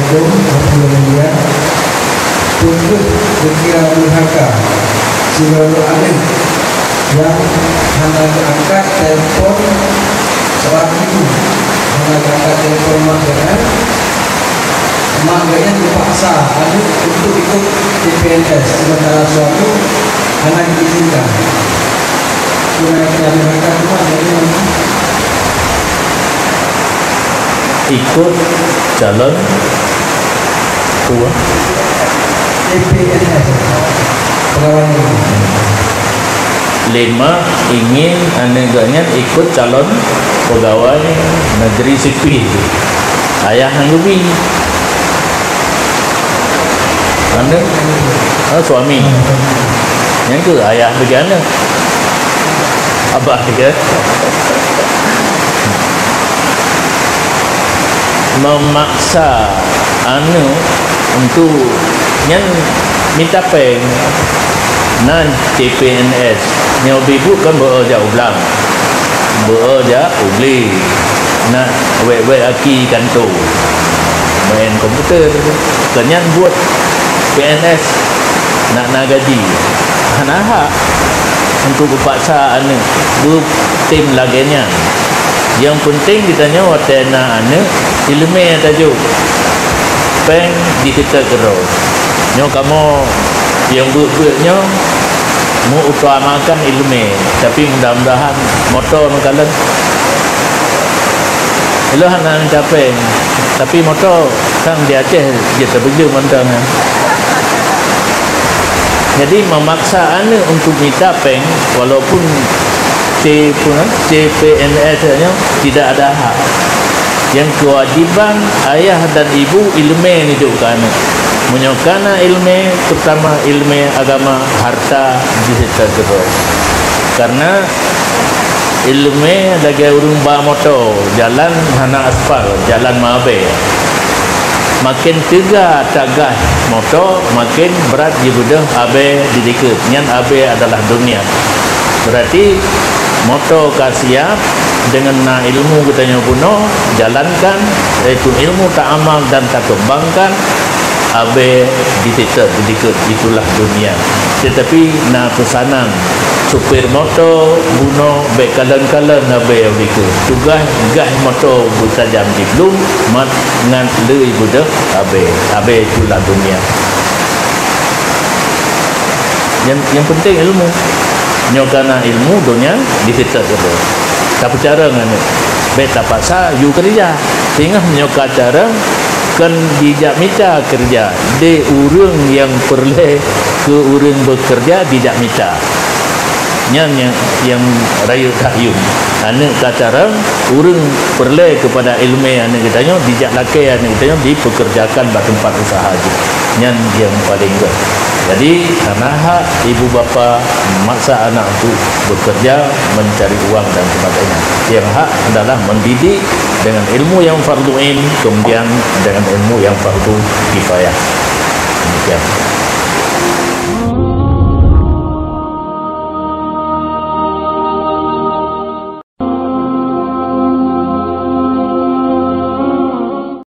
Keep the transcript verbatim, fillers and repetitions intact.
Assalamualaikum warahmatullahi wabarakatuh. Peue kheueh geukira durhaka sidroe aneuëk nyang hana geuangkat telepon seorang ibu, hana geuangkat telepon mak geuhnyan, mak geuhnyan geupaksa aneuëk untuk ikut T P N S, sementara suami hana diizinkan. Peue nyang geukira durhaka teuma lagée nyan? Ikut calon tua. T P N S, pegawai negeri. Lé mak ingin aneuëk geuhnyan ikut calon pegawai negeri sipil. Ayah nyang geubi. Aneuëk, ah, suami. Nyang keu ayah bagi aneuëk. Abah dia. Memaksa aneuëk untuk nyan mita péng. Nan T P N S. Nyoe bibuk kan beu jak u blang. Beu jak u glé. Nak wék-wék aki kantô. Main komputer. Keunyan buet P N S. Nak na gaji. Hana hak untuk geupaksa aneuëk beutem lagée nyan. Nyang peunteng geutanyoe watée na aneuëk, iéleumé tajok. Péng jiseutôt keudroe. Nyoe kamoe nyang beuet-beuet nyoe meu-utamakan iéleumé, tapi mudah-mudahan moto neukalon. Ilôn hana mita péng, tapi moto sang di Aceh jeuet tapeujeuet mantong nyan. Jadi memaksa aneuëk untuk mita péng walaupun T P N S nyoe tidak ada hak. Nyang keuwajéban ayah dan ibu iéleumé neujok keu aneuëk. Meunyoe kana iéleumé, terutama iéleumé agama, harta jiseutôt keudroe. Karena iéleumé lagée ureuëng ba moto, jalan hana aspal, jalan meuabée. Maken teuga tagaih moto, maken brat jibeudôh abée dilikot. Nyan abée adalah dunia. Berarti moto ka siap, deungon na ilmu geutanyoe bunoe, jalankan, yaitu ilmu ta'amal dan takeumbangkan, abée diseutôt dilikot, itulah dunia. Tetapi na peusanan, supir moto bunoe bék kalon-kalon abée dilikot. Tugaih gaih moto beutajam diblum, mat ngat lé beudôh abée. Abée itulah dunia. Nyang, nyang peunteng ilmu. Nyoe kana ilmu, dunia diseutôt keudroe. Tapeucarông aneuëk. Bék tapaksa yue keureuja. Singoh nyoe ka carông, kon jijak mita keureuja. Deh ureuëng nyang peureulée keu ureuëng beukeureuja jijak mita. Nyan nyang, nyang rayeuk that yum. Aneuëk ka carông, ureuëng peureulée keupada iéleumé aneuëk geutanyoe, jijak lakée aneuëk geutanyoe dipeukeureujakan bak teumpat usaha jih. Nyan nyang paleng gét. Jadi, hana hak ibu bapa memaksa anak untuk bekerja, mencari uang dan sebagainya. Yang hak adalah mendidik dengan ilmu yang fardu ain, kemudian dengan ilmu yang fardu kifayah. Demikian.